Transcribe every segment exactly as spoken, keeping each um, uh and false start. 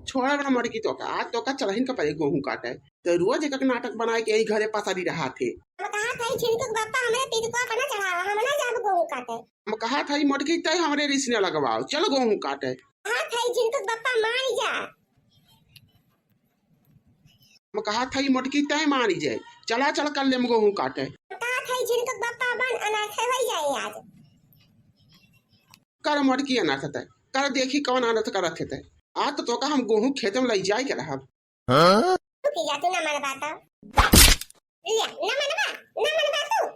छोड़ा ना मोटकी, तोका, आज तोका चलहिन का परे गोहूँ काटे। तो रोज एक एक नाटक बनाए के यही घरे पसारी रहा थे। हम कहा था, "झिनकू के बापा, हमरे पीतुआ पर ना चढ़ावा, हम ना जाब गोहूँ काटे।" हम कहा था, "ई मोटकी तय हमरे रिस न लगवाओ, चल गोहूँ काटे।" कहा था, "ई झिनकू के बापा मान जा।" हम कहा था, "ई मोटकी तय मान जाए, चला चल कर लेम गोहूँ काटे।" हम कहा था, "ई झिनकू के बापा बन अनर्थ हो जाए आज।" कर मोटकी अनर्थ तय, कर देखी कौन अनर्थ करत है तय। आज तो तोका हम गोहूँ खेते में लई जाए के रहब। हाँ? तू की जा, तू ना मनबा तो। लिया, ना मनबा, ना मनबा तू।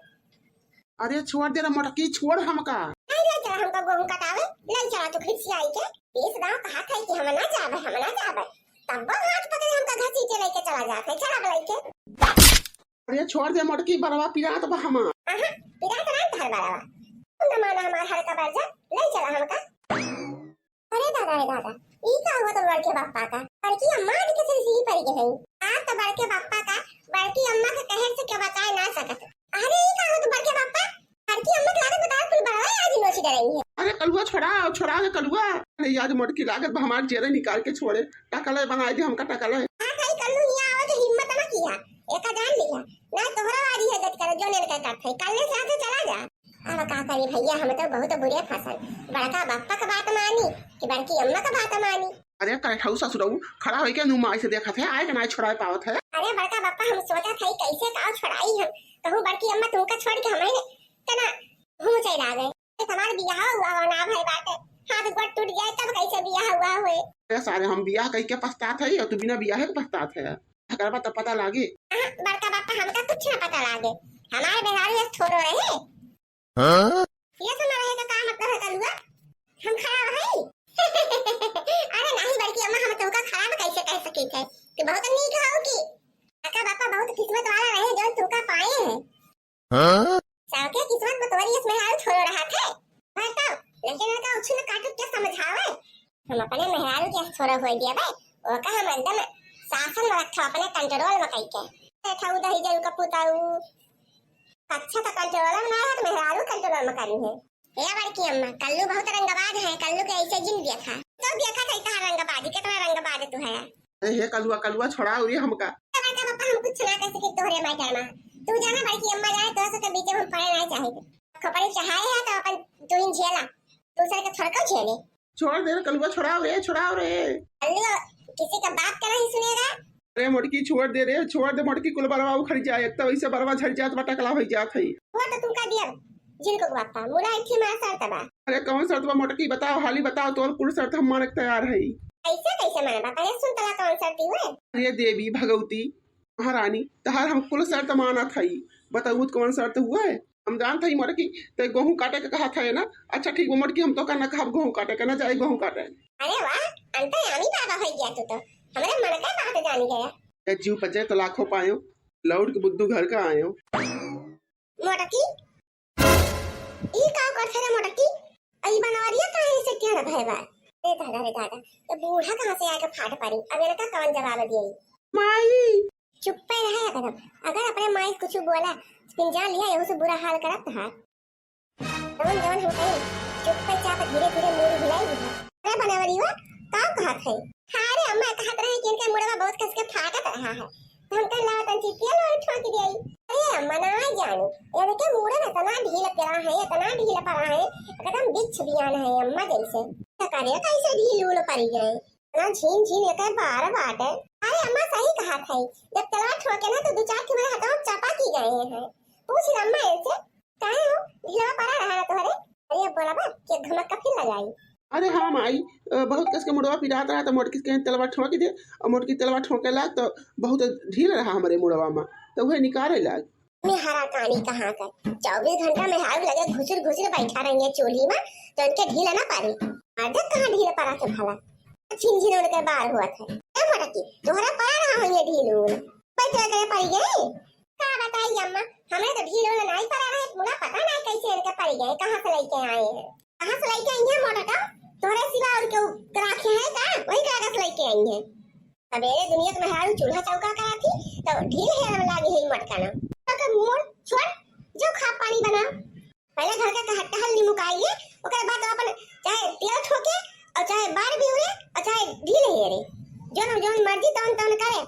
अरे छोड़ दे रे मोटकी, छोड़ हमका। नहीं ले चला हमका गोहूँ कटावे, ले चला तू खिसियाई के। बीस गाँव कहा था कि हम ना जाबे, हम ना जाबे। तब वो हाथ पकड़े हमका घसीटे लेके चला जात है, चला बुलाई के। अरे छोड़ दे मोटकी, बरवा पिरात बा हमार। आहा, पिरात ना तहर बरवा। तू ना माना हमार हर का बरजा, ले चला हमका। अरे दादा रे दादा, ई का हुआ तो बड़के बापा का? बड़की अम्मा आज के सिलसिली पड़ गई है। आज तो बड़के बापा का, बड़की अम्मा के कहर से क्या बताए ना सकत। अरे ई का हुआ तो बड़के बापा, बड़की अम्मा के लागत बता कुल बड़ा आज नोची डराई है। अरे कलुआ छोड़ा, छोड़ा दे कलुआ। अरे आज मोटकी लागत बा हमार जेरे निकाल के छोड़े। टकले बनाए दे हमका टकले। हाँ भाई कल्लू हिया आवे तो हिम्मत ना किया, एका जान लिया। ना तोहरा वाली है गत करे, जो नेन का करत है, कल्ले से आके चला जा। अब का करी भैया, हम तो बहुत बुरे फसल। बड़का बापा का बात मानी कि बड़की अम्मा का बात मानी? अरे करेठऊ ससुरऊ, खड़ा होइके नुमाई से देखत है, आए के नाई छोड़ाए पावत है। अरे बड़का बापा, हम सोचत है कैसे का छोड़ाई हम, कहूँ बड़की अम्मा तुमका छोड़ के हमें तना घूम चल आ गए। हमार बियाह हुआ हो ना भाई बाटे, हाथ गोड़ टूट जाए तब कैसे बियाह हुआ हुए? अरे सारे हम बियाह कई के पछतात है और तू बिना बियाह के पछतात है, करबा तब पता लागे। हाँ, बड़का बापा हमका कुछ ना पता लागे, हमारे बेहारू ये थोड़ो रहे। हाँ? ये सुना रहे का, का मतलब है कलुआ? हम खराब हई? अरे नहीं बड़की अम्मा, हम तुमका खराब कैसे कह सकी थे? तू बहुत नीक हो कि काका बापा बहुत किस्मत वाला रहे जो तुमका पाए हैं। हाँ? सबके किस्मत में तोरी इसमें आलू थोड़ो रहा थे। बताओ, लेकिन उनका उछल काटू क्या समझावे? हम अपने मेहरारू के थोड़ा होई दिया बे, ओका हम एकदम शासन में रखा, अपने कंट्रोल में कई के। देखा उदही जल का पुताऊ, अच्छा तो कंट्रोल में ना है तो मेहरारू कंट्रोल में करी है। ए बड़की अम्मा, कल्लू बहुत रंगबाज है, कल्लू के ऐसे जिन देखा। तो देखा था इतना रंगबाज, कितना रंगबाज तू है। ए, हे कलुआ, कलुआ छोड़ाओ रे हमका। तो बड़का पापा हम कुछ ना कह सके तोहरे मैटर में। तू जाना बड़की अम्मा जाए, तोहरे से तो बीच में हम पड़े ना चाहे। खपड़ी चढ़ाए है तो अपन तू ही झेला, दूसरे के थोड़ा झेले। छोड़ दे रे कलुआ, छोड़ाओ रे, छोड़ाओ रे। कल्लू किसी का बात का नहीं सुनेगा। अरे मोटकी छोड़ दे रे, छोड़ दे मोटकी, कुल बरवा उखड़ जाए, एक तो ऐसे बरवा झड़ जात बा, टकला हो जात है। वो तो तुमका दिया, जिनको बापा, मुला एक ही मार शर्त बा। अरे कौन शर्त बा मोटकी, बताओ, हाली बताओ, तोर कुल शर्त हम माने के तैयार है। कैसे कैसे मानबा, पहले सुन तला कौन शर्त हुए। अरे देवी भगवती महारानी, तहार हम कुल शर्त मानत हई, बताऊ तो कौन शर्त हुए। हम जानत हई मोटकी, ते गोहूँ काटे के कहा था ना। अच्छा ठीक बा मोटकी, हम तो का ना कहब गोहूँ काटे के, ना जाए गोहूँ काटे। अरे वाह, अंतर्यामी बाबा हो गया तू तो, हमरे मन का बात जान गया। ए जीव पचे तो लाखों पायो, लौट के बुद्धू घर का आयो। मोटकी, ई का करथे रे मोटकी? ई बनवरिया काहे से क्या भय बा? रे दादा, रे दादा, ये बूढ़ा कहाँ से आके फाट पड़ी? अब इनका कौन जवाब दिए? माई! चुप्पे रहे एकदम। अगर अपने माई से कुछ बोला, फिर जान लिया, यहू से बुरा हाल करत तहार। जवन जवन हम कही, चुप्पे चाप धीरे धीरे मुड़ी हिलाई दी है। अरे बनवरिया, का कहत है? हाँ रे अम्मा, कहत रहे कि इनका मुड़वा बहुत कस के फाटत रहा है। तो हम कह लावा तन चिपिया लोई ठोक दिया। अरे अम्मा ना जाने, इनके मुड़न इतना ढील पड़ा है, इतना ढील पड़ा है, एकदम बिच्छ बियान है अम्मा जैसे। तो करे कैसे ढील उल पड़ी गए, इतना झीन झीन एक बार बाटे। अरे अम्मा सही कहा था, जब तलवा ठोके ना तो दो चार ठे मेरे हाथों में चपा की गए हैं। पूछ ले अम्मा इनसे, काहे हो, ढीलवा पड़ा रहा ना तोहरे? अरे अब बोला बा, कि घमक का फिर लगाई। अरे हाँ माई, अ, बहुत कस के मुड़वा पिरात रहा, तो मोटकी के तलवा ठोंक दे, और मोटकी तलवा ठोंके लाग, तो बहुत ढील रहा हमरे मुड़वा में, तो वह निकाले लाग। मैं हरा कानी कहाँ का, चौबीस घंटा में हाथ लगे घुसुर घुसुर बैठा रही है चूल्ही में, तो इनके ढील ना पारी। मर्द कहाँ ढील पड़ा के भला, झिन झिन उनके बार हुआ था। ए मोटकी, तोहरा पड़ा रहा हो ये ढील उल, बैठ रह गए पड़ी गए। का बताई अम्मा, हमरे तो ढील उल नाई पड़ा रहे, पूरा पता नाई कैसे इनके पड़ गए, कहाँ से लेके आए हैं। कहाँ से लेके आई है मोटका? तोहरे सिवा और केहू के राखे है का? वही के लगे से लेके आई है। सवेरे दुनिया के मेहरारू चूल्हा चौका करा थी, तो ढील हेरम लागी है मोटका ना। तो के मोड़ छोड़, जो खा पानी बना। पहले घर का टहल निमुकाइए, ओकरे बाद अपन चाहे तेल ठोके, और चाहे बार भी हुए, और चाहे ढील हेरे। चलो, जौन मर्जी तौन तौन करे।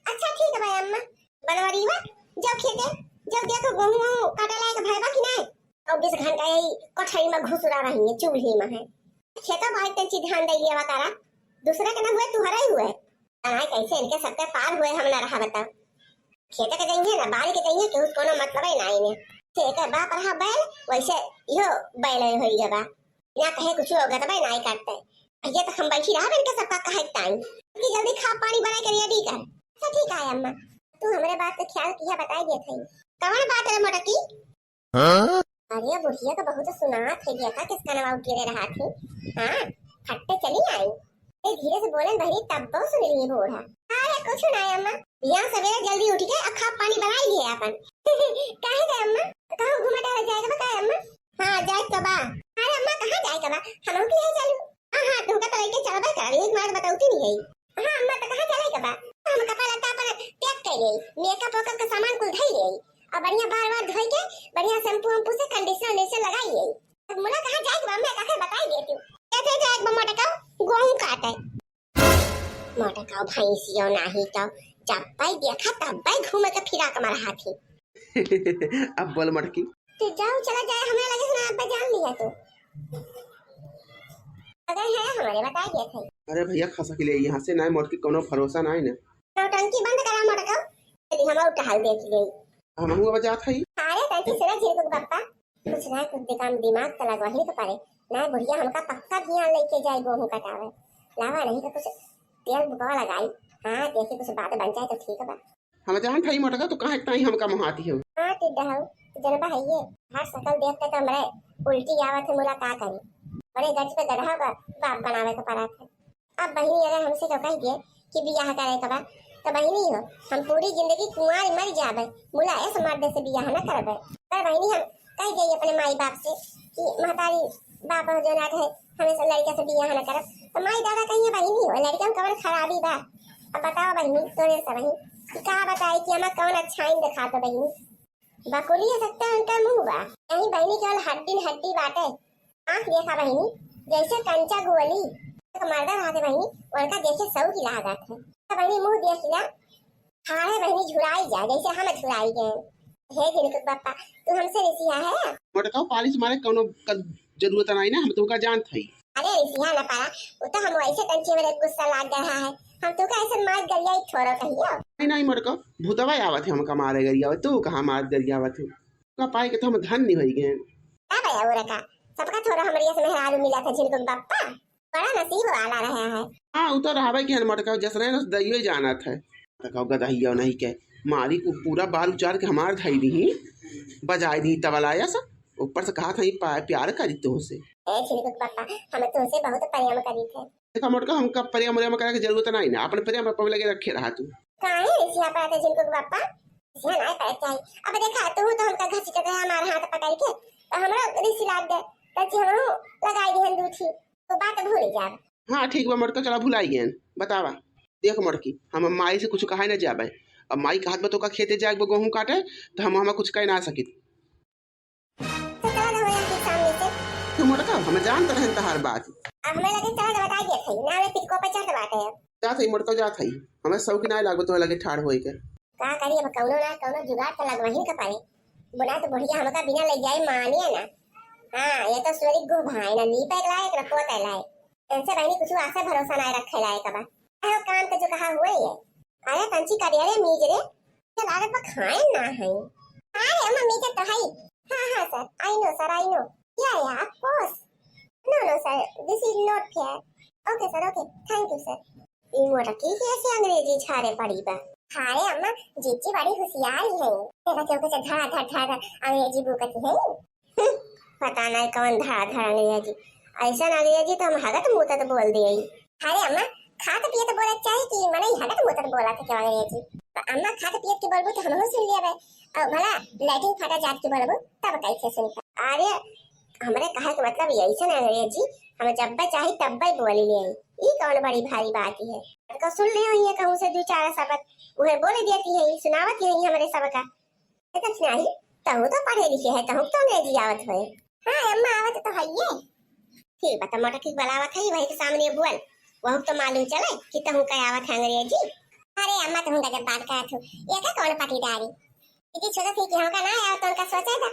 अच्छा ठीक बा अम्मा, बनवरीवा, जाओ खेते, जाओ देखो गेहूं वहूं काटे लायक भय बा कि नाय। चउबीस घंटा यही कोठरी में घुसुरा रही है, चूल्ही में है। खेतों बाड़ी तंची ध्यान दे लिया करा, दूसरे के ना हुए, तुहरे ही हुए। अनाय कैसे इनके सबके पार हुए, हम ना रहा बताओ। खेते के जइहे ना, बारी के जइहे, केहू से कोनो मतलब ही ना इन्हें। ठीक है, बाप रहा बैल, वैसे इहो बैल होई गवा। ना कहे कुछ होगा तब ना करते। ये तो हम बैठी रहा इनके सबका कहे टाइम कि जल्दी खा पानी बनाए के रेडी कर। अच्छा ठीक है अम्मा, तू हमरे बात का ख्याल किया बताई देत है। कवन बात रे मोटकी? हाँ? अरे बुढ़िया का बहुत सुनात है, देखा किस कनवा उठे रहा थे। हाँ, फट्टे चली आई। ए, धीरे से बोले बहनी, तब बहुत सुन लिए बूढ़ा। अरे कुछ ना अम्मा, यहाँ सवेरे जल्दी उठ के अखा पानी बनाई लिए अपन। काहे रे अम्मा, कहूँ घूमे टहले जाए के बा का अम्मा? हाँ, जाए के बा। अरे अम्मा, कहाँ जाए के बा? हम लोग के यही चलू। हाँ हाँ, तुमका तो लेके चलबे कर, एक बात बताऊ थी नहीं है। हाँ अम्मा, तो कहाँ चले के बा? हम कपड़ा लत्ता अपन पैक कर ले, मेकअप वेकअप का सामान कुल धई ले, और बढ़िया बार बार धोई के बढ़िया शैम्पू वैम्पू से कंडीशनर वंडीशनर लगाई ले। अब मुला कहाँ जाए के बा, मैं काके बताई देती हूँ। कैसे जाए के बा मोटका? गेहूं काटे। मोटका भैंसियो नाही तो जब पाई देखा तब पाई घूमे के फिराक में रहा थी। अब बोल मोटकी। तू जाओ, चला जाए, हमें लगे सुना अब जान लिया तू। अगर है हमारे बताई देत है। अरे भैया, खसा के लिए यहाँ से ना मोटकी कोनो भरोसा ना है ना। नौटंकी बंद करा मोटका, यदि हम और टहल देख ले। हम हुआ बजात है। अरे तंची सुना झिरकुक बप्पा, कुछ ना कुछ दिमाग, दिमाग तो लगवा ही तो पड़े। ना बुढ़िया हमका पक्का ध्यान लेके जाए गेहूं कटावे। लावा नहीं तो कुछ तेल बुकवा लगाई। हाँ, देखी कुछ बात बन जाए तो ठीक बा। हम जान थाई मोटका, तू काहे ताई हमका मोहाती हो? हाँ, टिड्डा हो, तू जनबा है ये। हर शकल देख के तो हमरे उल्टी आवत है, मुला का करी। बड़े गज पे गधा का बाप बनावे के पड़त है। अब बहिनी अगर हमसे तो कह दिए कि बियाह करे के बा, तो बहिनी हो, हम पूरी जिंदगी कुंवारी मर जाबे, मुला ऐसे मर्द से बियाह न करबे। पर बहिनी हम कह दिए अपने माई बाप से कि महतारी बाप हो जो ना कहे, हमें से लड़का से बियाह न करब, तो माई दादा कहिए बहिनी हो, लड़का में कवन खराबी बा? अब बताओ बहिनी, तोरे से बहिनी कि का बताई कि हमें कवन अच्छाई दिखा दो बहिनी। बकुली है सकता है उनका मुंह बा, कहीं बहिनी केवल हड्डी न हड्डी बाटे। आँख देखा बहिनी, जैसे कंचा गोली। एक मर्दा रहते बहिनी, उनका देखे सौ की लागत है। तो बहिनी मुंह देख लिया, हाय बहिनी झुराई जा, जैसे हम झुराई गए। हे जिनको पापा, तू हमसे रिसिया है? मोटका पालिश मारे कौनो क-, जरूरत नहीं ना, हम तुमका जानत हई। अरे रिसिया ना पारा, वो तो हम वैसे कंचे मेरे गुस्सा लाग गया है। हम तुमका ऐसे मार गरिया ही छोड़ो कहियो। नहीं, नहीं मोटका, भूतवा आवत है हमका मारे गरिया, तू कहाँ मार गरिया आवत है? का पाए के तो हम धन्य होई गए। का भैया वो रखा, सबका थोड़ा हमरी से मेहरारू मिला था झिनको बापा, बड़ा नसीब वाला रहा है। हाँ, उ तो रहबे के हन मोटका, जसने रस दइयो जानत है। मोटका गदहिया नहीं के, मारी को पूरा बार उचार के हमार धई दी, बजाई दी तबला ऐसा, ऊपर से कहा था पा-, प्यार करी तो से। ए झिनको बापा, हम तुमसे बहुत प्रेम करी थे। देखा मोटका, हमका प्रेम उरेम करे के जरूरत नहीं ना, अपन प्रेम अपन लगे रखे रहा तू। काहे रिसिया पाते झिनको बापा? रिसिया नहीं पाए चाहिए। अब देखा, तू तो हमका घसीट रहा हमारे हाथ पकड़ के, तो हमरो रिसी लाग गए, तो जी हमहू लगाई दिहन दूठी, तो बात भूल जाब। हाँ ठीक बा मोटका, चला भुलाई गए, बतावा। देख मोटकी, हम माई से कुछ कहा न जाबे, अब माई कहत बा तो का खेते जाए बा गेहूं काटे, तो हम हमें कुछ कह ना सकित। तो चला ना हो यहाँ के सामने से। तो मोटका, हम जानत रहन तहार बात। अब हमें लगे चला ना बताई देत है, ना हमें पिटको पे चढ़ बाटे। जात है मोटका, जात है। हमें शौक ना लागो तो लगे ठाड़ होए के। का करी, अब कौनो ना कौनो जुगाड़ तो लगवाही के पड़े। बुला तो बुढ़िया हमका बिना ले जाए मानिए ना। हाँ, ये तो सोरी गुह भाई ना लीपे लायक ना पोते लायक। इनसे बहनी कुछ आशा भरोसा ना रखे लायक बा। अरे काम के जो कहा हुए ये। अरे तंची करिया रे मीज रे। ये लागत बा खाए ना है। अरे मम्मी के तो है। हाँ, हाँ sir, I know sir, I know। Yeah, yeah, of course। No, no sir, this is not fair। Okay sir, okay, thank you sir। ई मोटकी कैसे अंग्रेजी झाड़े पड़ी बा? अरे अम्मा, जीजी बड़ी होशियार है। देखा क्यों कैसे धड़ा धड़ धड़ा धड़ अंग्रेजी बूकती है। हम्म, पता नहीं कौन धड़ा धड़ अंग्रेजी। ऐसा अंग्रेजी तो हम हगत मूतत बोल दिए। अरे अम्मा, खात पियत बोले चाहे कि मने हगत मूतत बोला था क्या अंग्रेजी? तो अम्मा खात पियत के बोलबू तो हमहू सुन लिया बे। और भला लैट्रिन फाटा जात के बोलबू तब कैसे सुन पा? अरे हमरे कहे के मतलब यही से ना अंग्रेजी, हम जब्बे चाही तब्बे बोली ले। ई कौन बड़ी भारी बात है? तो सुन ले ये कहूँ से दो चार शब्द, उहे बोले देती है, सुनावत है हमरे सबका। देखत नाही, तहु तो पढ़े लिखे है, तहु तो अंग्रेजी आवत होए। हाँ अम्मा, आवत तो है ये। ठीक बा, तो मोटकी बुलावत है, वही के सामने बोल। वहू तो मालूम चले कि तहूँ का आवत है अंग्रेजी। अरे अम्मा, तहूँ गजब बात करत हो, ये का कौन पटीदारी? दीदी सोचत ही कि हमका ना आवत तो उनका सोचे दा।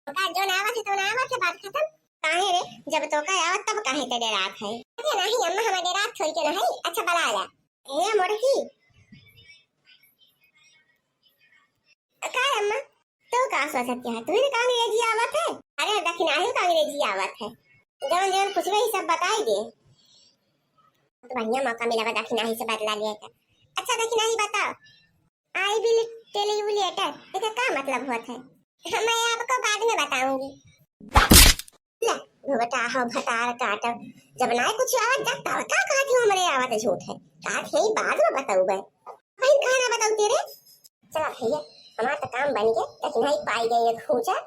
उनका जो ना आवत है तो ना आवत है, बात खत्म। काहे रे, जब तोका आवत तब काहे ते डेरात है? अरे नहीं अम्मा, हम डेरात थोड़ी के नहीं। अच्छा बला जा। ए मोटकी, का अम्मा? तो का सोचत क्या है? तुम्हें का अंग्रेजी आवत है? अरे दखिनाही का अंग्रेजी आवत है। जवन जवन पूछबे ही सब बताई दे। तो बढ़िया मौका मिला बा दखिनाही से बदला लिया का। अच्छा दखिनाही बताओ, I will tell you later, एकर का मतलब होत है? मैं आपको बाद में बताऊंगी। ले, घुघटा हो भतार काटब, जब ना कुछ आवत जाता का कहत हो हमरे आवत झूठ है, कहत है बाद में बताऊ बे। भाई खाना बताऊ तेरे। चला भैया, हमार तो काम बन गया, लेकिन भाई पाई गई एक खूंचा,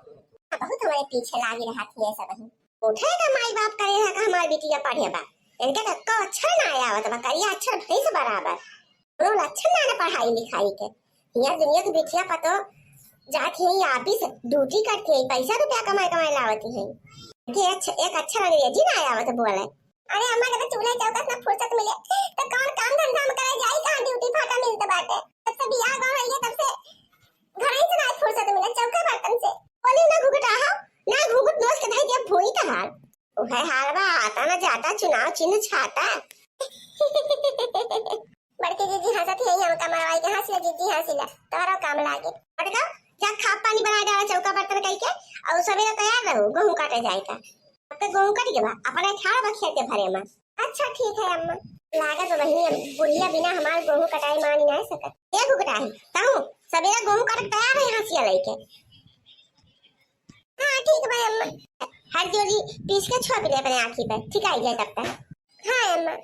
बहुत हमारे पीछे लागी रहत है सब ही। उठे का माई बाप करे है का हमार बिटिया पढ़े बा, इनके तो को अक्षर ना आवत बा, करिया अक्षर भैंस बराबर। कोनो लक्षण ना, ना पढ़ाई लिखाई के। हियाँ दुनिया के बिटिया पतो जात ही ऑफिस ड्यूटी करती है, पैसा रुपया कमाए कमाए लावती है। ये अच्छ-, एक अक्षर अंग्रेजी ना आवत बोले। अरे अम्मा, जब चूल्हे चौका से ना फुर्सत मिले, तो कौन काम धंधा में करे जाई, कहाँ ड्यूटी फाटा मिलत बाटे। जब से बियाह गौर हुई है, तब से घर ही से ना फुर्सत मिले, चौका बर्तन से। बोली ना घुघटा हो, ना घुघट नोच के धई दिया भोई का हाल। उहे हाल बा, आता ना जाता, चुनाव चिन्ह छाता। बड़की जीजी हंसत ही, हमका मरवाई के हंस ले जीजी, हंस ले, तोहरो काम लागे। बड़का, जा खा पानी बना डाला चौका बर्तन कई के, और सवेरे तैयार रहो, गेहूं काटे जाए का। अब तो गेहूं कट के बा, अपने ठाड़ बा खेत के भरे में। अच्छा ठीक है अम्मा। लागत बा बहिनी, अब बुढ़िया बिना हमार गेहूं कटाई मान ना सकत। ए घुघटाही, तहूँ सवेरे गेहूं काटे तैयार है हंसिया लेके। हाँ ठीक बा अम्मा। हर जोड़ी पीस के छोप ले अपने आँखी पे, ठीक आई जाए तब तक। हाँ अम्मा।